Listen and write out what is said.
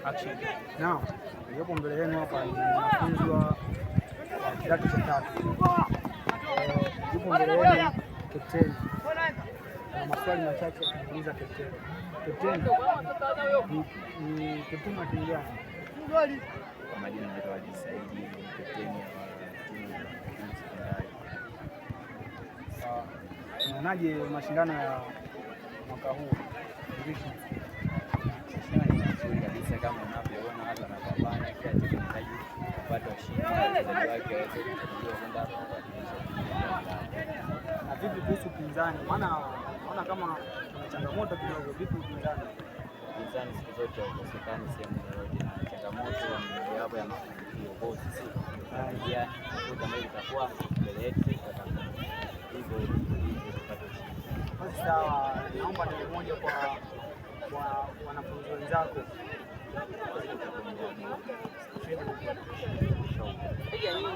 Action. Naam, iliyopo mbele yenu hapa ni mwanafunzi wa kidato cha tatu. Yupo mbele yenu kapteni. Na maswali machache ya kumuuliza kapteni. Kapteni ni kapteni wa timu gani? Kwa majina naitwa Aziz Saidi, ni kapteni wa timu ya Mufindi Sekondari. Sawa. Unaonaje mashindano ya mwaka huu? Division. Mashindano ni mazuri kabisa, kama unavyoona watu wanapambana, kila timu inahitaji kupata ushindi na wachezaji wake waweze kuchaguliwa kwenda kuwakilisha timu ya wilaya. Na vipi kuhusu upinzani? Maana naona kama kuna changamoto kidogo. Vipi upinzani? Upinzani siku zote haukosekani sehemu yoyote, na changamoto ni mojawapo ya mafanikio. Kwa hiyo sisi tunatarajia chochote ambayo itakuwa mbele yetu tutapambana hivyo hivyo tupate ushindi. Basi sawa, naomba neno moja kwa wanafunzi wenzako. Tutapenda.